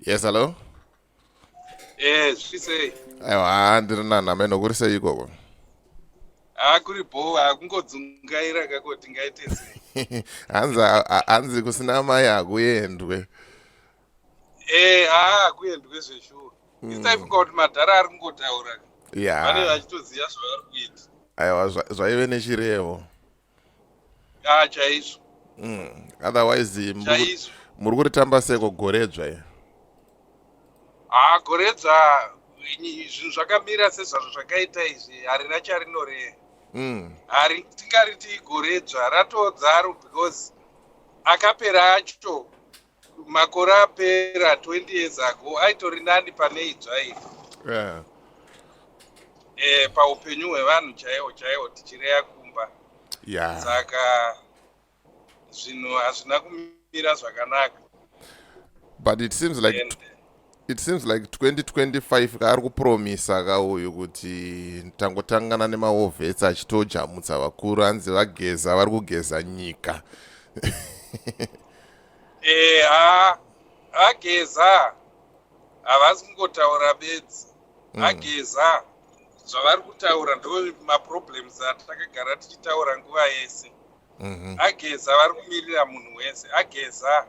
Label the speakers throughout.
Speaker 1: Yes, hello.
Speaker 2: Zviri sei?
Speaker 1: Aiwa, ndiri nani, kuri sei ikoko?
Speaker 2: Ha, kuri bho, hakungodzungaira kako, tingaite sei?
Speaker 1: Hanzi kusina mai hakuendwe.
Speaker 2: Ha, hakuendwe zveshuwa. Isaifunga kuti madhara ari kungotaura, vane vachitoziva zvavari kuita.
Speaker 1: Aiwa, zvaive nechirevo.
Speaker 2: Ha, chaizvo.
Speaker 1: Otherwise muri kuritamba seko goredzva i?
Speaker 2: Ha, goredzva zvinhu zvakamira sezvazvo zvakaita izvi, harina charinoreva. Hari tingariti goredzva ratodzaro because akapera acho, makore apera 20 years ago, aitori nani pane idzva iri. Paupenyu hwevanhu chaiwo chaiwo, tichireya kumba. Saka zvinhu hazvina kumira zvakanaka.
Speaker 1: But it seems like 2025 kaari kupromisa kauyu kuti tangotangana nemawar vets achitojamutsa vakuru, hanzi vageza vari kugeza nyika.
Speaker 2: Ha, vageza havasi kungotaura bedzi. Vageza zvavari kutaura ndo maproblems atakagara tichitaura nguva yese. Ageza vari kumirira munhu wese. Ageza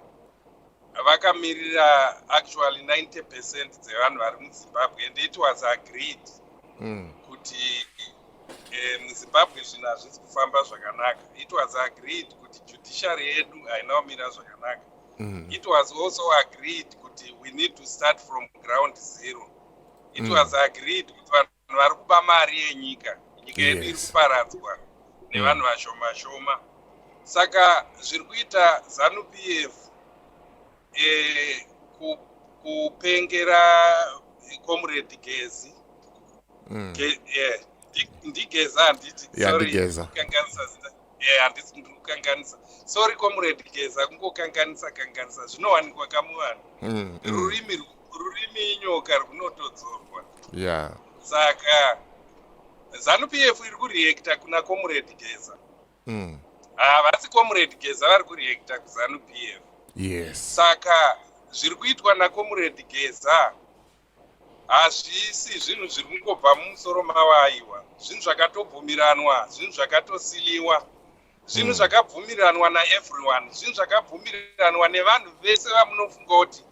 Speaker 2: vakamirira actually 90% dzevanhu vari muZimbabwe, and it was agreed kuti muZimbabwe zvinhu hazvisi kufamba zvakanaka. It was agreed kuti judiciary yedu haina kumira zvakanaka. It was also agreed kuti we need to start from ground zero. It was agreed kuti vanhu vari kuba mari yenyika, nyika yedu iri kuparadzwa nevanhu vashoma shoma. Saka zviri kuita ZANU PF kupengera Comrade Gezi. Ndigeza, handiti?
Speaker 1: Yeah,
Speaker 2: Sorry,
Speaker 1: ndiGeza.
Speaker 2: kukanganisa zita. Handisi, ndiri kukanganisa, sorry Comrade Geza, kungokanganisa kanganisa zvinowanikwa kamuvanhu. Rurimi inyoka, runotodzorwa. Saka ZANU PF iri kureacta kuna Comrade Geza. Havasi Comrade Geza vari kureacta kuZANU PF. Saka zviri kuitwa naComrade Geza hazvisi zvinhu zviri kungobva mumusoro mavo, aiwa, zvinhu zvakatobvumiranwa, zvinhu zvakatosiliwa, zvinhu zvakabvumiranwa naeveryone, zvinhu zvakabvumiranwa nevanhu vese vamunofunga kuti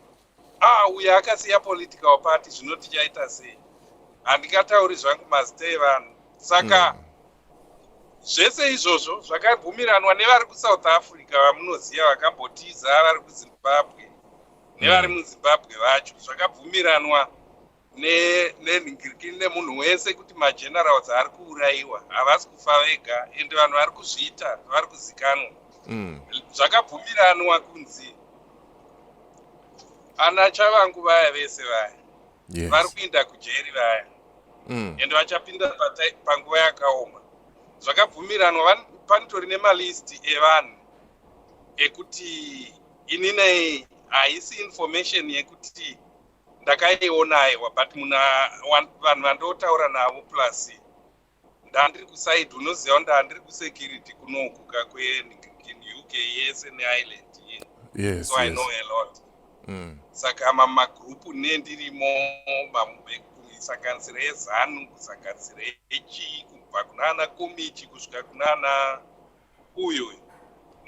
Speaker 2: a uyo akasiya political party, zvino tichaita sei? Handingatauri zvangu mazita evanhu. Saka zvese izvozvo zvakabvumiranwa nevari kuSouth Africa vamunoziva vakambotiza vari kuZimbabwe nevari muZimbabwe vacho. Zvakabvumiranwa nenhingirikini nemunhu wese kuti magenerals ari kuurayiwa havasi kufa vega, ende vanhu vari kuzviita vari kuzikanwa. Zvakabvumiranwa kunzi ana Chavangu vaya vese vaya vari kuinda kujeri vaya, ende vachapinda panguva yakaoma. Zvakabvumiranwa, panotori nemalisti evanhu ekuti ininei haisi information yekuti ndakaiona, aiwa, but muna vanhu vandotaura navo, plus ndandiri kuside, unoziva, ndandiri kusecurity kunoku kakweUK yese neIreland. So I know a lot. Saka mamagrupu nendirimo, kusanganisira eZANU, kusanganisira echii, kubva kunana Komichi kusvika kunana uyu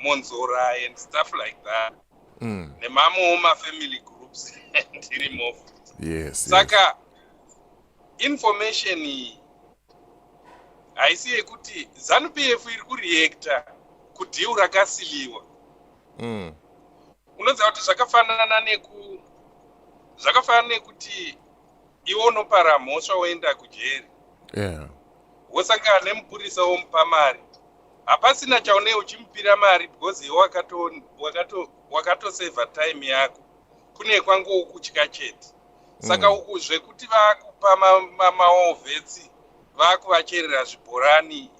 Speaker 2: Monzora and stuff like that, nemamwewo mafamily groups ndirimo futi. Saka information iyi haisi yekuti ZANU PF iri kureacta kudeal rakasiliwa. Unoziva kuti zvakafanana nekuti iwe unopara mhosva, woenda kujeri, wosangana nemupurisa, womupa mari, hapasina chaunee uchimupira mari because iwe wakatosevha time yako, kune kwangokutya chete. Saka uku zvekuti vakupa mawar vets, vakuvacherera zvibhorani,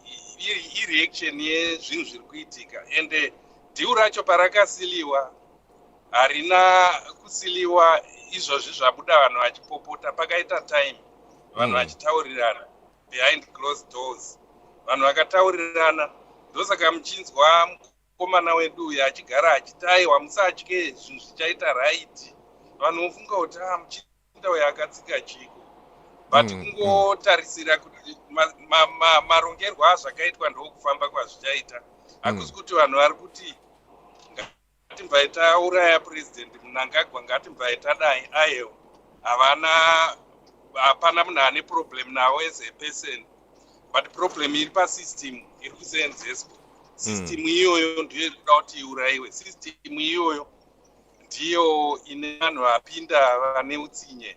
Speaker 2: ireaction yezvinhu zviri kuitika. Ende deal racho parakasiliwa, harina kusiliwa izvozvi zvabuda vanhu vachipopota. Pakaita time vanhu vachitaurirana behind closed doors, vanhu vakataurirana. Ndosaka muchinzwa mukomana wedu uyu achigara achiti, "Aiwa, musatye, zvinhu zvichaita right." Vanhu vofunga kuti, "Ah, muchinda uyo akatsika chiko?" But kungotarisira kuti marongerwo azvakaitwa ndokufamba kwazvichaita. Hakusi kuti vanhu vari kuti, "Ngatimbvai tauraya President Mnangagwa, ngatimbvai tadai." Aiwa, havana, hapana munhu ane problem navo as a person, but problem iri pasystem iri kuseenzeswa. System iyoyo ndiyo iri kuda kuti iurayiwe. System iyoyo ndiyo ine vanhu vapinda vane utsinye.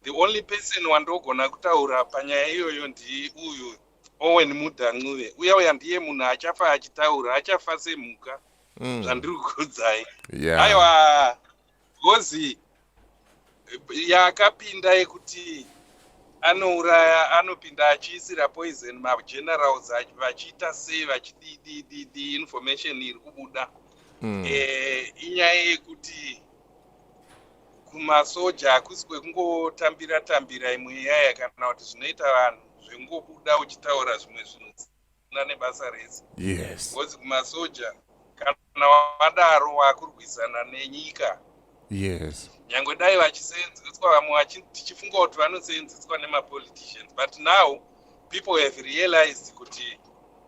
Speaker 2: The only person wandogona kutaura panyaya iyoyo ndiuyu Owen Mudha Ncube uya. Uya ndiye munhu achafa achitaura, achafa semhuka. Zvandiri kukudzai, aiwa, ngozi yakapinda yekuti anouraya, anopinda achiisira poison magenerals, vachiita sei, vachididididi. Information iri kubuda, inyaya yekuti kumasoja hakusi kwekungotambira tambira imwe yaya, kana kuti zvinoita vanhu zvengobuda uchitaura zvimwe zvinhu zvisina nebasa rese. Because kumasoja kana wadaro wakurwisana nenyika. Nyange dai vachiseenzeswa vamwe, tichifunga kuti vanoseenzeswa nemapoliticians, but now people have realized kuti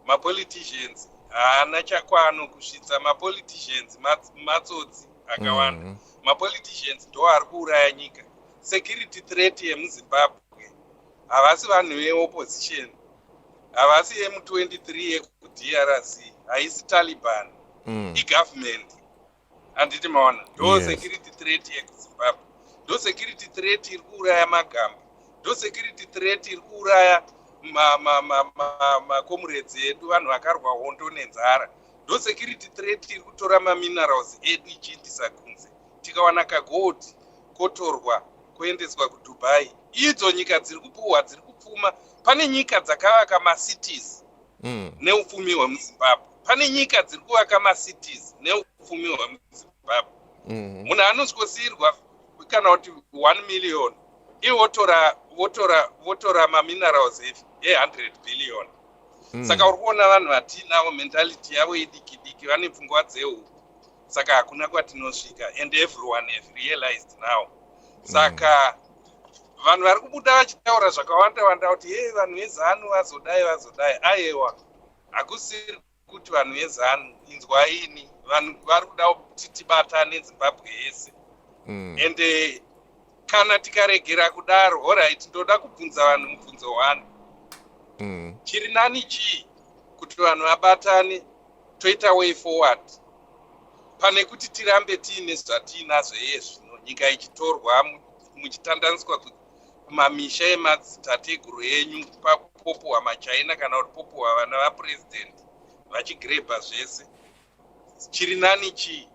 Speaker 2: mapoliticians haana chakwaanokusvitsa. Mapoliticians matsotsi akawanda. Mapoliticians ndo ari kuuraya nyika. Security threat yemuZimbabwe havasi vanhu veopposition, havasi M23 yekuDRC, haisi Taliban, igovernment, handiti maona? Ndo security threat yekuZimbabwe, ndo security threat iri kuuraya magamba, ndo security threat iri kuuraya macomrades edu, vanhu vakarwa hondo nenzara. Ndo security threat iri kutora maminerals edu ichiindisa kunze. Tikawana kagold kotorwa kuendeswa kuDubai. Idzo nyika dziri kupuhwa, dziri kupfuma. Pane nyika dzakavaka macities neupfumi hwemuZimbabwe. Pane nyika dziri kuvaka macities neupfumi hwemuZimbabwe. Munhu anosvosiyirwa kana kuti 1 million, ivo votora maminerals e100 billion. Saka uri kuona vanhu vatiinavo, mentality yavo idiki diki, vane pfungwa dzehuku, saka hakuna kwatinosvika. And everyone have realized now. Saka vanhu vari kubuda vachitaura zvakawanda wanda kuti, "Ye, vanhu veZANU vazodai, vazodai." Aiwa, hakusiri kuti vanhu veZANU. Inzwaini, vanhu vari kuda kuti tibatane, Zimbabwe yese. Ende kana tikaregera kudaro, alright, ndoda kubvunza vanhu mubvunzo one. Chiri nani chii, kuti vanhu vabatane toita way forward, pane kuti tirambe tiine zvatiinazvo iye zvino, nyika ichitorwa, muchitandaniswa kumamisha emadzitateguru enyu, popuhwa maChina kana kuti popuhwa vana vapurezidendi vachigrebha zvese? Chiri nani chii?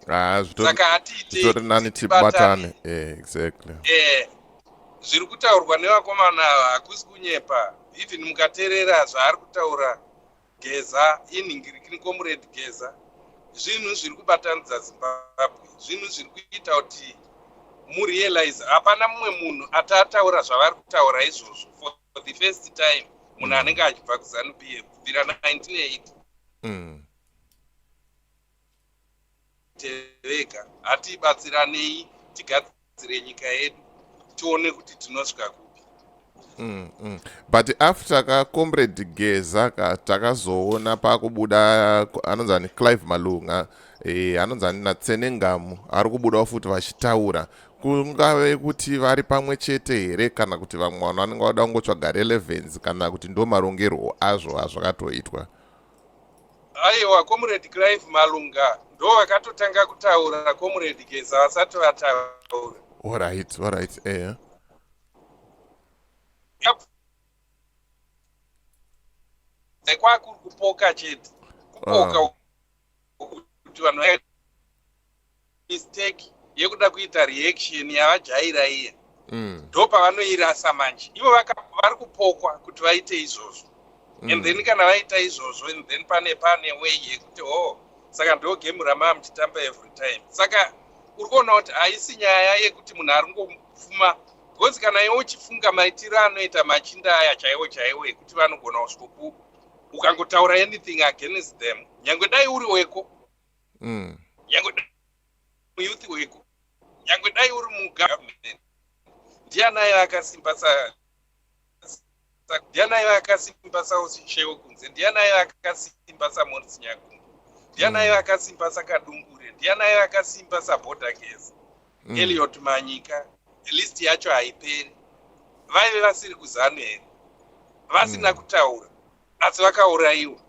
Speaker 1: Ah,
Speaker 2: Saka hatiitei
Speaker 1: zvitori nani tibatane. Exactly.
Speaker 2: Zviri kutaurwa nevakomana ava hakusi kunyepa. Even mukateerera zvaari kutaura Geza, inhingirikini, Comrade Geza, zvinhu zviri kubatanidza Zimbabwe, zvinhu zviri kuita kuti murealize hapana mumwe munhu atataura zvavari kutaura izvozvo for the first time, munhu anenge achibva kuZANU PF kubvira 1980. Tevega, hatibatsiranei tigadzire nyika yedu, tione kuti tinosvika kupi.
Speaker 1: But after ka Comrade Geza ka, takazoona pakubuda anonzani Clive Malunga, anonzani naTsenengamu, ari kubudawo futi vachitaura. Kungave kuti vari pamwe chete here, kana kuti vamwe vanhu vanenge vada kungotsvaga relevance, kana kuti ndo marongerwo azvo azvakatoitwa?
Speaker 2: Aiwa, Comrade Clive Malunga ndo vakatotanga kutaura Comrade Geza vasati vataura.
Speaker 1: Alright.
Speaker 2: Kwakuri kupoka chete, kupoka kuti vanhu vaita mistake yekuda kuita reaction yavajaira iya. Ndo pavanoirasa manje. Ivo vari kupokwa kuti vaite izvozvo. And then kana vaita izvozvo, and then pane way yekuti, oh, saka ndo game ramaa muchitamba every time. Saka uri kuona kuti haisi nyaya yekuti munhu ari ngopfuma, because kana iwe uchifunga maitiro anoita machinda aya chaiwo chaiwo ekuti vanogona kusvikoku, ukangotaura anything against them, nyange dai uri weko, nyange Muyouth weku, nyange dai uri mugovernment, ndianai akasimba? Ndianai akasimba saShewe Kunze? Ndianai akasimba saMorris Nyakumbo? Ndianai akasimba saKadungure? Ndianai akasimba saBorder Geza? Eliot Manyika, list yacho haiperi. Vaive vasiri kuZANU here? Vasina kutaura, asi vakaurayiwa.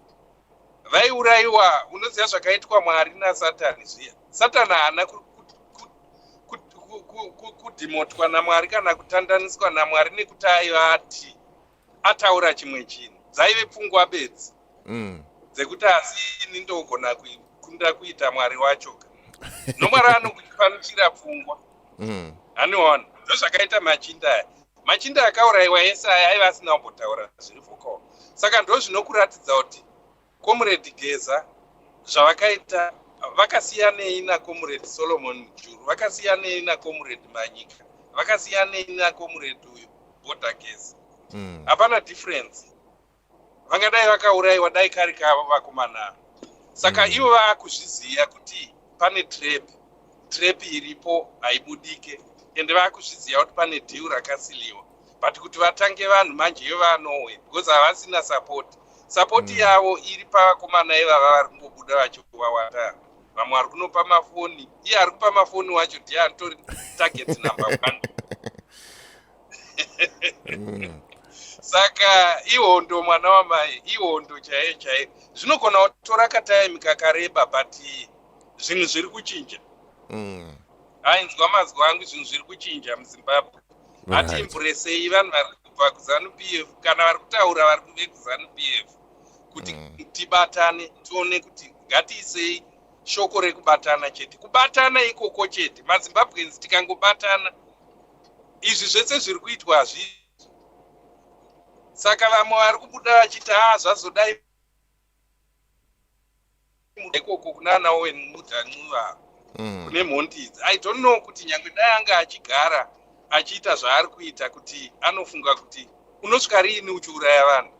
Speaker 2: Vaiurayiwa. Unoziva zvakaitwa Mwari naSatani zviya? Satani haana kudhimotwa naMwari kana kutandaniswa naMwari nekuti aiva ati ataura chimwe chinhu. Dzaive pfungwa bedzi dzekuti asi ini ndogona kunda kuita Mwari wacho. NoMwari anokupanuchira pfungwa. Aniona ndozvakaita machinda aya. Machinda akaurayiwa ese aya aiva asina kumbotaura zviri vocal. Saka ndo zvinokuratidza kuti Comrade Geza zvavakaita vakasiyanei naComrade Solomon Mujuru, vakasiyanei naComrade Manyika, vakasiyanei naComrade uyu Border Geza? Hapana difference. Vangadai vakaurayiwa dai kari kavo vakomana. Saka ivo vaakuzviziva kuti pane trap. Trap iripo haibudike, ende vaakuzviziva kuti pane deal rakasealiwa. But kuti vatange vanhu manje, ivo vanowe because havasina support. Support yavo iri pavakomana ivava vari kungobuda vachivawata. Vamwe vari kunopa mafoni. Iye ari kupa mafoni wacho ndiye anotori target number one. Saka ihondo, mwana wamai, ihondo chaiyo chaiyo. Zvinogona kutora katime kakareba, but zvinhu zviri kuchinja. Ainzwa mazwi angu, zvinhu zviri kuchinja muZimbabwe. Hatiembracei vanhu vari kubva kuZANU PF kana vari kutaura vari vekuZANU PF kuti tibatane, tione kuti ngatiisei shoko rekubatana chete. Kubatana ikoko chete, maZimbabweans tikangobatana, izvi zvese zviri kuitwa hazvi. Saka vamwe vari kubuda vachiti, "Ha, zvazodai ikoko kunana Owen Mudha Ncube, kune mhondi idzi." I don't know kuti nyange dai anga achigara achiita zvaari kuita, kuti anofunga kuti unosvika riini uchiuraya vanhu?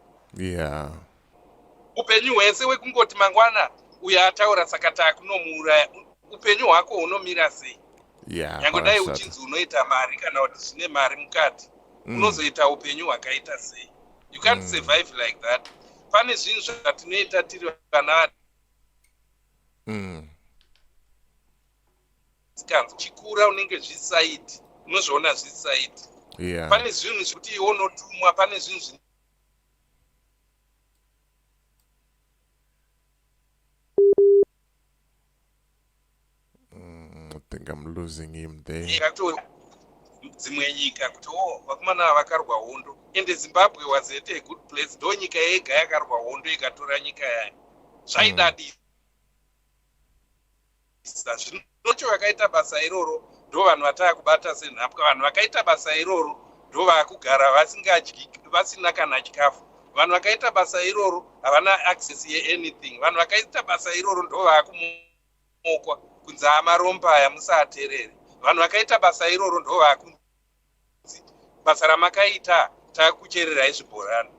Speaker 2: Upenyu hwese wekungoti mangwana uyo ataura, saka taakunomuuraya, upenyu hwako hunomira sei? Nyange dai
Speaker 1: Pakashata.
Speaker 2: uchinzi unoita mari kana kuti zvine mari mukati, unozoita upenyu hwakaita sei? You can't survive like that. Pane zvinhu zvatinoita tiri vana vasikanzi uchikura unenge zvisaiti, unozviona zvisaiti. Pane zvinhu zvekuti iwe unotumwa, pane zvinhu zvine
Speaker 1: I think I'm losing him there.
Speaker 2: Dzimwe nyika kuti o vakomana ava vakarwa hondo, ende Zimbabwe was at a good place. Ndo nyika yega yakarwa hondo ikatora nyika yayo. Zvaidadisa. Zvinocho vakaita basa iroro ndo vanhu vataa kubata senhapwa. Vanhu vakaita basa iroro ndo vaakugara vasingadyi, vasina kana chikafu. Vanhu vakaita basa iroro havana access yeanything. Vanhu vakaita basa iroro ndo vaakumokwa kunzi amaromba aya, musaateerere. Vanhu vakaita basa iroro ndo vaakunzi basa ramakaita taakuchererai zvibhorani.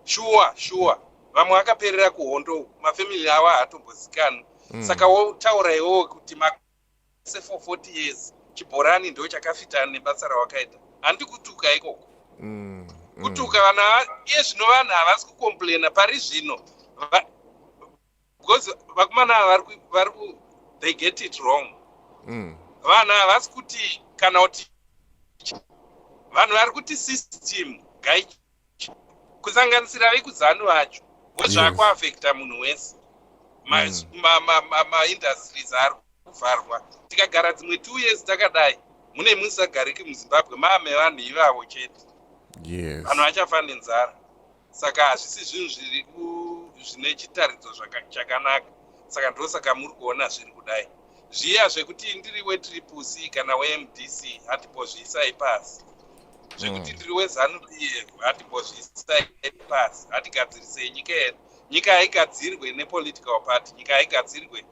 Speaker 2: Shuwa shuwa, vamwe vakaperera kuhondo, mafamily avo haatombozikanwi. Saka wotaura iwowo kuti mase for 40 years chibhorani ndo chakafitana nebasa rawakaita. Handi kutuka ikoko? Kutuka vanhu iye zvino vanhu havasi kucomplaina pari zvino because vakomana ava vari they get it wrong. Vanhu havasi kuti kana kuti vanhu vari kuti system gai, kusanganisira vekuZANU vacho, wezvakuaffecta munhu wese. Maindustries ari kuvharwa. Tikagara dzimwe 2 years takadai, mune musagariki muZimbabwe, maame vanhu ivavo chete. Vanhu vachafa nenzara. Saka hazvisi zvinhu zviri zvine chitaridzo chakanaka. Saka ndosaka muri kuona zviri kudai zviya zvekuti ndiri weTriple C kana weMDC, hatimbozviisai pasi. Zvekuti ndiri weZANU PF, hatimbozviisai pasi. Hatigadzirisei nyika yedu. Nyika haigadzirwe nepolitical party. Nyika haigadzirwe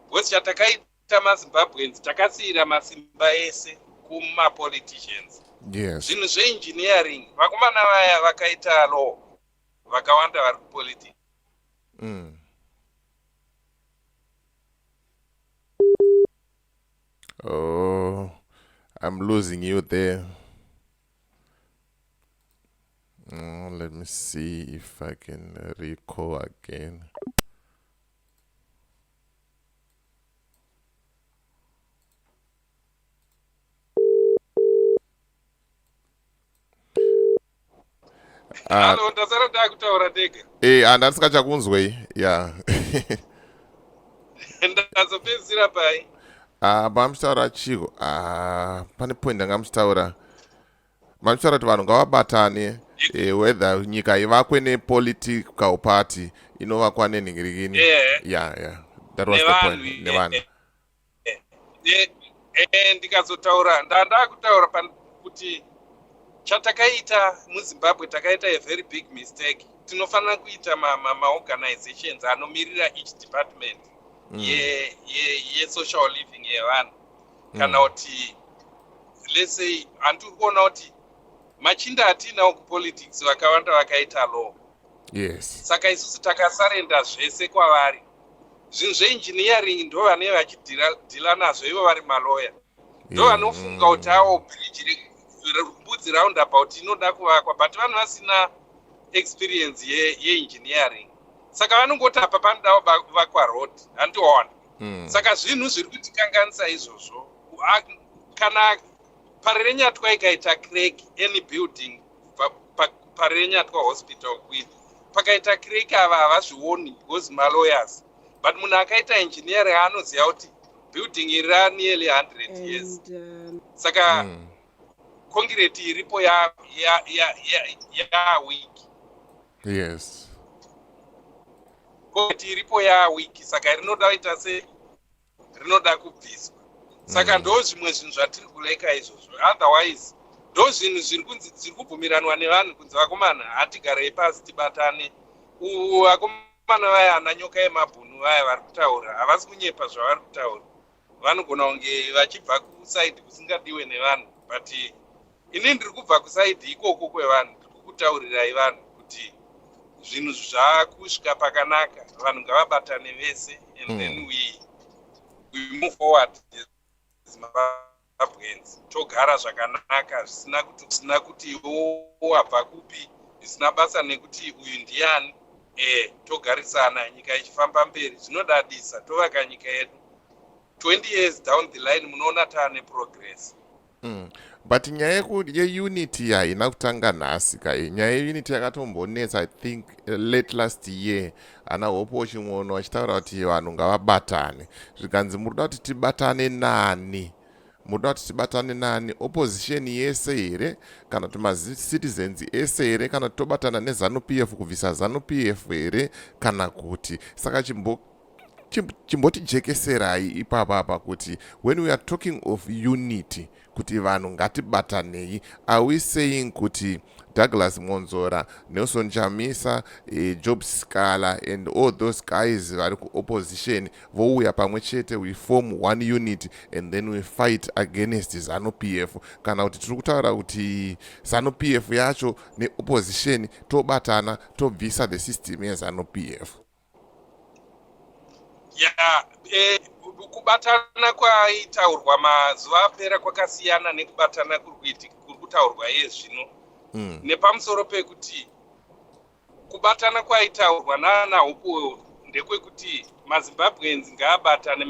Speaker 2: because chatakaita maZimbabweans, takasiyira masimba ese kumapoliticians. Zvinhu zveengineering, vakomana vaya vakaita law vakawanda vari kupolitics.
Speaker 1: Oh, I'm losing you there. Oh, let me see if I can recall again.
Speaker 2: Hello, ndasara ndakutaura ndega.
Speaker 1: Eh, handasingachakunzwei. Ya.
Speaker 2: Ndazopedzisira pai?
Speaker 1: Ah, pamuchitaura chiko? Ah, pane point ndanga muchitaura. Mamuchitaura kuti vanhu ngavabatane, whether nyika ivakwe nepolitical party, inovakwa nenhingirikini. Yeah, that was the point. Nevanhu.
Speaker 2: Ndikazotaura, ndandakutaura kuti chatakaita muZimbabwe, takaita a very big mistake. Tinofanira kuita maorganizations anomirira each department yesocial living yevanhu. Kana kuti, let's say, handiri kuona kuti machinda atinawo kupolitics vakawanda vakaita law. Saka isusu takasurrender zvese kwavari. Zvinhu zveengineering ndo vanenge vachideala nazvo, ivo vari maloya, ndo vanofunga kuti awo bridge reMbudzi roundabout inoda kuvakwa, but vanhu vasina experience yeengineering, saka vanongoti apa panoda kuvakwa road, handiona. Saka zvinhu zviri kutikanganisa izvozvo. Kana Parirenyatwa ikaita crack, any building, Parirenyatwa Hospital kuita pakaita crack, ava havazvioni because malawyers, but munhu akaita engineering anoziva kuti building iri ranearly 100 years, saka concrete iripo yaweak. Concrete iripo yaweak, saka rinoda kuita se rinoda kubviswa. Saka ndo zvimwe zvinhu zvatiri kulacka izvozvo. Otherwise ndo zvinhu zviri kunzi zviri kubvumiranwa nevanhu kunzi vakomana, hatigarei pasi tibatane. Vakomana vaya, ana Nyoka yemabhunu vaya vari kutaura, havasi kunyepa zvavari kutaura. Vanogona kunge vachibva kuside kusingadiwe nevanhu, but ini ndiri kubva kuside ikoko kwevanhu. Ndiri kukutaurirai vanhu kuti zvinhu zvakusvika pakanaka, vanhu ngavabatane vese and then we move forward, Zimbabweans, togara zvakanaka, zvisina kuti iwo wabva kupi, zvisina basa nekuti uyu ndiani. Togarisana, nyika ichifamba mberi zvinodadisa, tovaka nyika yedu. 20 years down the line munoona taane progress.
Speaker 1: But nyaya yeunity haina kutanga nhasi kai. Nyaya yeunity yakatombonetsa, I think, late last year, ana Hope Chin'ono vachitaura kuti vanhu ngavabatane, zvikanzi muri kuda kuti tibatane nani? Muri kuda kuti tibatane nani? Opposition yese here, kana kuti macitizens ese here, kana kuti tobatana neZANU PF kubvisa ZANU PF here, kana kuti? Saka chimbotijekeserai ipapapa kuti when we are talking of unity, kuti vanhu ngatibatanei, are we saying kuti Douglas Mwonzora, Nelson Chamisa, Job Sikhala and all those guys vari kuopposition vouya pamwe chete, we form one unit and then we fight against ZANU PF, kana kuti tiri kutaura kuti ZANU PF yacho neopposition tobatana tobvisa the system yeZANU PF?
Speaker 2: Ya, kubatana kwaitaurwa mazuva apera kwakasiyana nekubatana kuri kutaurwa iye zvino, nepamusoro pekuti kubatana kwaitaurwa naana Hopewell ndekwekuti maZimbabweans ngaabatane,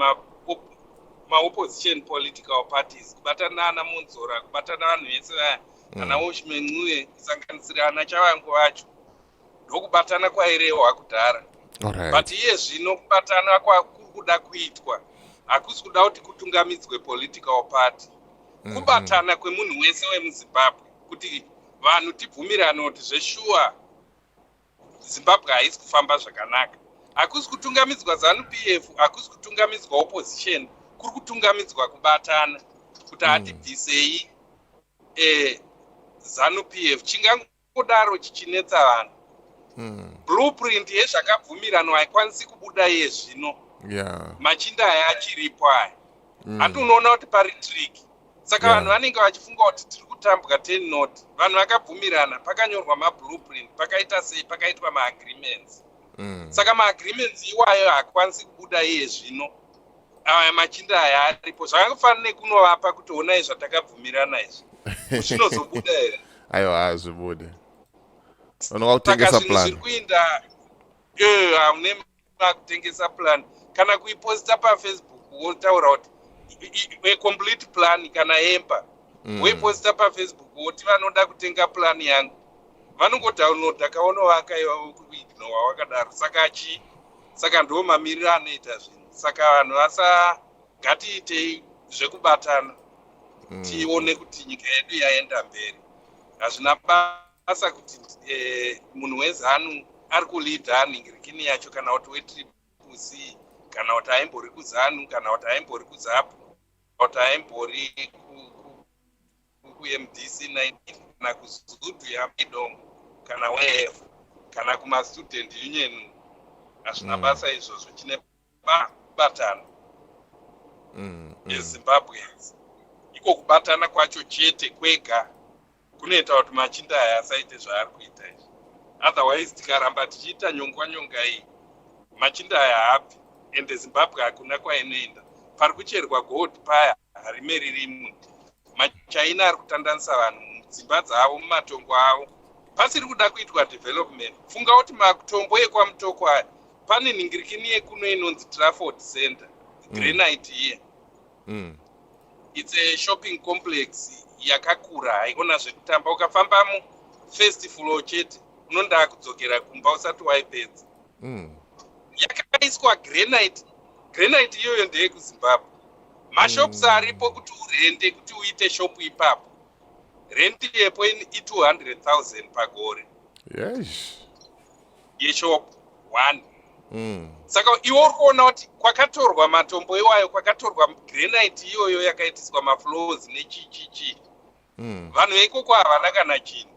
Speaker 2: maopposition political parties, kubatana naana Mwonzora, kubatana vanhu vese vaya, ana Welshman Ncube, kusanganisira ana Tshabangu vacho. Ndokubatana kwairehwa kudhara. But iye zvino kubatana kuri kuda kuitwa hakusi kuda kuti kutungamidzwe political party. Kubatana kwemunhu wese wemuZimbabwe, kuti vanhu tibvumirane kuti zveshuwa Zimbabwe haisi kufamba zvakanaka. Hakusi kutungamidzwa ZANU PF, hakusi kutungamidzwa opposition, kuri kutungamidzwa kubatana kuti hatibvisei ZANU PF. Chingangodaro chichinetsa vanhu, blueprint yezvakabvumiranwa haikwanisi kubuda iye zvino. Machinda aya achiripo aya. Handi unoona kuti pari tricky? Saka vanhu vanenge vachifunga kuti tiri kutambwa 10 not. Vanhu vakabvumirana, pakanyorwa mablueprint, pakaita sei, pakaitwa maagreements. Saka maagreements iwayo haakwanisi kubuda iye zvino. Aya machinda aya aripo, zvakangofanira nekunovapa kuti onai zvatakabvumirana izvi, zvinozobuda here?
Speaker 1: Aiwa, hazvibude, unoka kutengesa plan.
Speaker 2: Zviri kuinda haune kutengesa plan kana kuiposta paFacebook, wotaura kuti complete plan kana emba, woiposta paFacebook, woti vanoda kutenga plan yangu vanongodownloada, kaonovaka ivavo, kuignowa wakadaro. Saka chii? Saka ndo mamiriro anoita zvinhu. Saka vanhu vasa, ngatiitei zvekubatana, tione kuti nyika yedu yaenda mberi. Hazvina basa kuti munhu weZANU ari kuleada nhingirikini yacho, kana kuti weTriple C, kana kuti aimbori kuZANU, kana kuti aimbori kuZAPU, kana kuti aimbori kuMDC 19, kana kuZUDU yaMidongo, kana wef, kana kumastudent union, hazvina basa izvozvo. Chine kubatana eZimbabweans. Iko kubatana kwacho chete kwega kunoita kuti machinda aya asaite zvaari kuita izvi. Otherwise tikaramba tichiita nyongwa nyonga iyi, machinda aya haabvi, ende Zimbabwe hakuna kwainoenda. Pari kucherwa gold paya harimeri rimwe. MaChina ari kutandanisa vanhu mudzimba dzavo, mumatongo avo, pasiri kuda kuitwa development. Funga kuti matombo ekwaMutoko aya, pane nhingirikini yekuno inonzi Trafford Center, granite iya. It's a shopping complex yakakura, haikona zvekutamba. Ukafambamo first floor chete, unondaa kudzokera kumba usati waipedza. Yakaiswa granite. Granite iyoyo ndeyekuZimbabwe. Mashops aripo, kuti urende, kuti uite shop ipapo, rent yepo i200 000 pagore yeshop one. Saka iwe uri kuona kuti kwakatorwa matombo iwayo, kwakatorwa granite iyoyo yakaitiswa mafloors nechichichi, vanhu veikoko havana kana chinhu.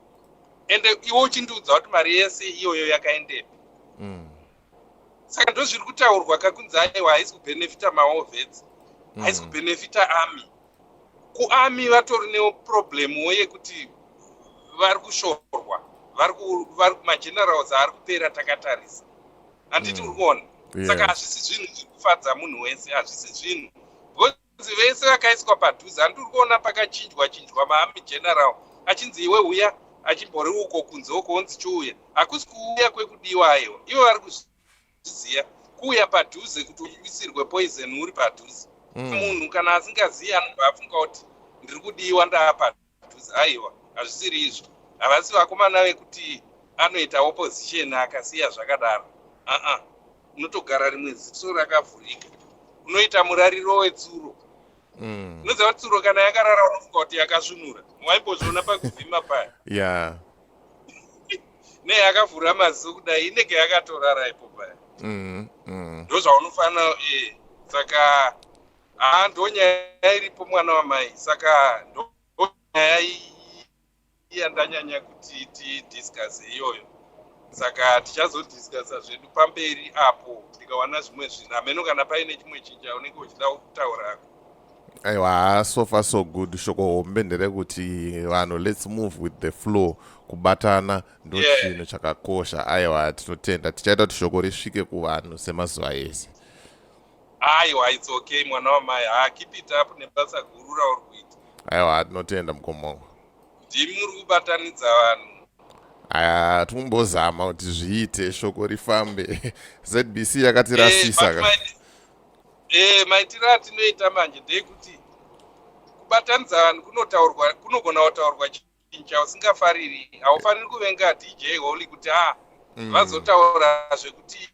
Speaker 2: Ende iwe uchindiudza kuti mari yese iyoyo yakaendepi? Saka ndo zviri kutaurwa kakunzi aiwa, haisi kubenefita mawar vets, haisi kubenefita army. Kuarmy vatori neproblemwo yekuti vari kushorwa, vari magenerals ari kupera takatarisa, handiti? Uri kuona? Saka hazvisi zvinhu zviri kufadza munhu wese, hazvisi zvinhu, because vese vakaiswa padhuze, handi? Uri kuona pakachinjwa chinjwa maarmy general, achinzi iwe uya, achimbori uko kunze uko, onzi chiuya. Hakusi kuuya kwekudiwa, aiwa. Ivo vari kuzviziva, kuuya padhuze kuti uisirwe poison uri padhuze. Munhu kana asingazivi anobva afunga kuti ndiri kudiwa, ndaa padhuze. Aiwa, hazvisiri izvo. Havasi vakomana vekuti anoita opposition akasiya zvakadaro. Aa, unotogara rimwe ziso rakavhurika, unoita murariro wetsuro. Unoziva kuti tsuro kana yakarara unofunga kuti yakasvinura. Waimbozviona pakuvhima paya? Neyakavhura maziso kudai, inenge yakatorara ipo paya. Ndo zvaunofanira. Saka haa, ndo nyaya iripo, mwana wamai. Saka ndo nyaya yandanyanya kuti tidiscuse iyoyo. Saka tichazodiscusa zvedu pamberi apo ndikawana zvimwe zvinhu. Hameno kana paine chimwe chinhu chaunenge uchida kutaurako.
Speaker 1: Aiwa, so far so good. Shoko hombe nderekuti vanhu, let's move with the flow. Kubatana ndo chinhu chakakosha. Aiwa, tinotenda, tichaita kuti shoko risvike kuvanhu semazuva ese.
Speaker 2: Aiwa, it's okay, mwana wamai. Ha, keep it up nebasa guru rauri kuita.
Speaker 1: Aiwa, tinotenda, mukomongo.
Speaker 2: Ndimi muri kubatanidza vanhu.
Speaker 1: Aya, tikumbozama kuti zviite, shoko rifambe. ZBC yakatirasisa ka.
Speaker 2: Maitiro atinoita manje ndeyekuti kubatanidza vanhu kunotaurwa, kunogona kutaurwa chinhu chausingafariri. Haufaniri kuvenga DJ Holy kuti a vazotaura zvekuti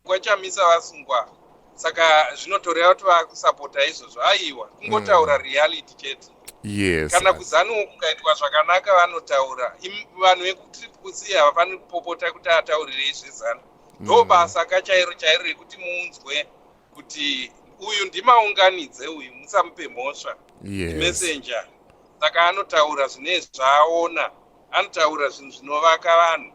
Speaker 2: kwaChamisa vasungwa, saka zvinotoreva kuti vakusapota izvozvo. Aiwa, kungotaura reality chete. Kana kuZANUwo kukaitwa zvakanaka vanotaura. Vanhu vekuTriple C havafaniri kupopota kuti ataurirei zveZANU. Ndo basa kachairo chairo rekuti muunzwe kuti uyu ndimaunganidze, uyu musamupe mhosva, messenger. Saka anotaura zvine zvaaona, anotaura zvinhu zvinovaka vanhu.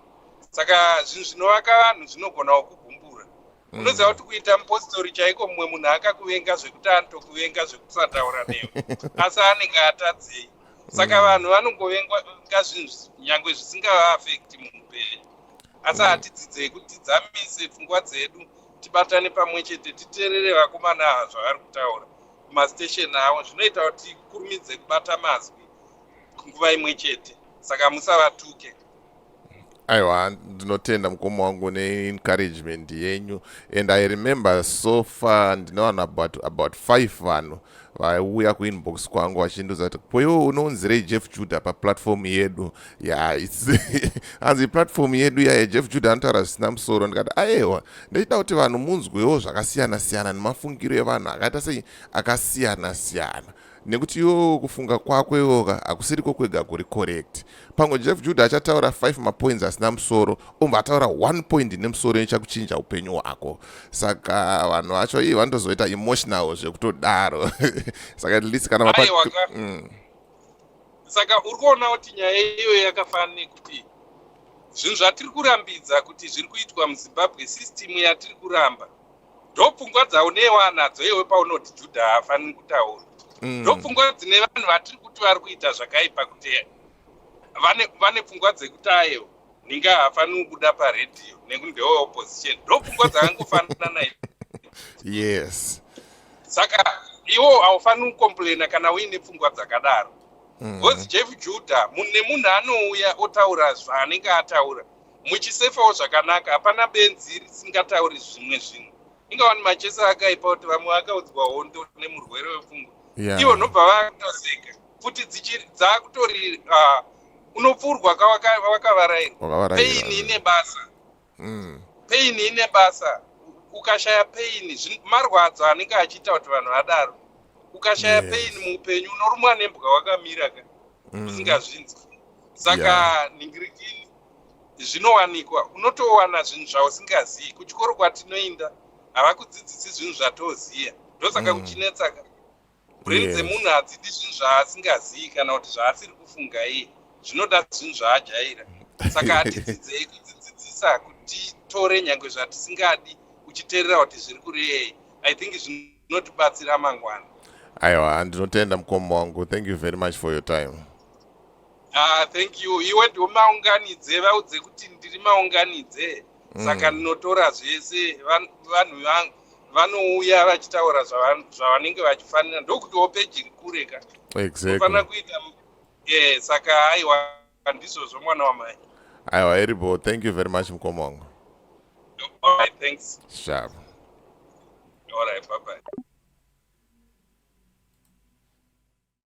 Speaker 2: Saka zvinhu zvinovaka vanhu zvinogonawo kugumbura. Unoziva kuti kuita mupostori chaiko, mumwe munhu akakuvenga zvekuti anotokuvenga zvekusataura newe, asi anenge atadzei? Saka vanhu vanongovenga zvinhu nyange zvisingavaafekti muupenyu, asi hatidzidzei kuti tidzamise pfungwa dzedu. Tibatane pamwe chete, titeerere vakomana ava zvavari kutaura kumastation avo. Zvinoita kuti tikurumidze kubata mazwi nguva imwe chete, saka musavatuke.
Speaker 1: Aiwa, ndinotenda mukoma wangu neencouragement yenyu. And I remember so far ndinowana about five vanhu vaiuya kuinbox kwangu vachindiudza kuti, "Poiwe unounzirei Jeff Judah paplatform yedu?" Ya, hanzi platform yedu yaya, Jeff Judah anotaura zvisina musoro. Ndikati, "Aiwa, ndichida kuti vanhu munzwewo zvakasiyana siyana nemafungiro evanhu akaita sei, akasiyana siyana, nekuti iwo kufunga kwako iwoka hakusiriko kwega kuri correct." Pamwe Jeff Judah achataura 5 mapoints asina musoro, obva ataura 1 point nemusoro ichakuchinja upenyu hwako. Saka vanhu vacho ii vanotozoita emotional zvekutodaro. Saka at least kana
Speaker 2: Aiwa ka. Saka uri kuona kuti nyaya iyoyo yakafanana nekuti zvinhu zvatiri kurambidza kuti zviri kuitwa muZimbabwe, system yatiri kuramba, ndo pfungwa dzaunewa nadzo iwe paunoti Judha haafaniri kutaura. Ndo pfungwa dzine vanhu vatiri kuti vari kuita zvakaipa, kuti vane pfungwa dzekuti ayewo ninga haafaniri kubuda paredhiyo nekuti ndewe opposition. Ndo pfungwa dzakangofanana nayo. Saka iwo haufaniri kucomplaina kana uine pfungwa dzakadaro, because Jeff Judah munhu nemunhu anouya otaura zvaanenge ataura muchisefawo zvakanaka. Hapana benzi risingatauri zvimwe zvinhu. Ingawani machesa akaipa kuti vamwe vakaudzwa hondo nemurwere wepfungwa, ivo nobva vakutoseka futi dzakutori unopfurwa wakavarairwa.
Speaker 1: Wakavarairwa.
Speaker 2: Pain ine basa. Pain ine basa. Ukashaya pain, marwadzo anenge achiita kuti vanhu vadaro. Ukashaya pain muupenyu, unorumwa nembwa wakamira ka, usingazvinzwi. Saka nhingirikini zvinowanikwa, unotowana zvinhu zvausingazii. Kuchikoro kwatinoinda havakudzidzisi zvinhu zvatoziya, ndosaka kuchinetsaka. Brain dzemunhu hadzidi zvinhu zvaasingazii kana kuti zvaasiri kufunga iye, zvinoda zvinhu zvaajaira. Saka hatidzidzei kudzidzidzisa kuti titore nyange zvatisingadi, uchiteerera kuti zviri kurei. I think zvinotibatsira mangwana.
Speaker 1: Aiwa, ndinotenda mukoma wangu. Thank you very much for your time.
Speaker 2: Ah, thank you. Iwe ndiwo maunganidze, vaudze kuti ndiri maunganidze. Saka ndinotora zvese. Vanhu vanouya vachitaura zvavanenge vachifanira, ndokutiwo peji iri kure ka. Unofanira kuita saka aiwa, ndizvozvo, mwana wamai.
Speaker 1: Aiwa, iripo. Thank you very much, mukoma wangu.
Speaker 2: Alright, thanks.
Speaker 1: Sharp.
Speaker 2: Alright, bye bye.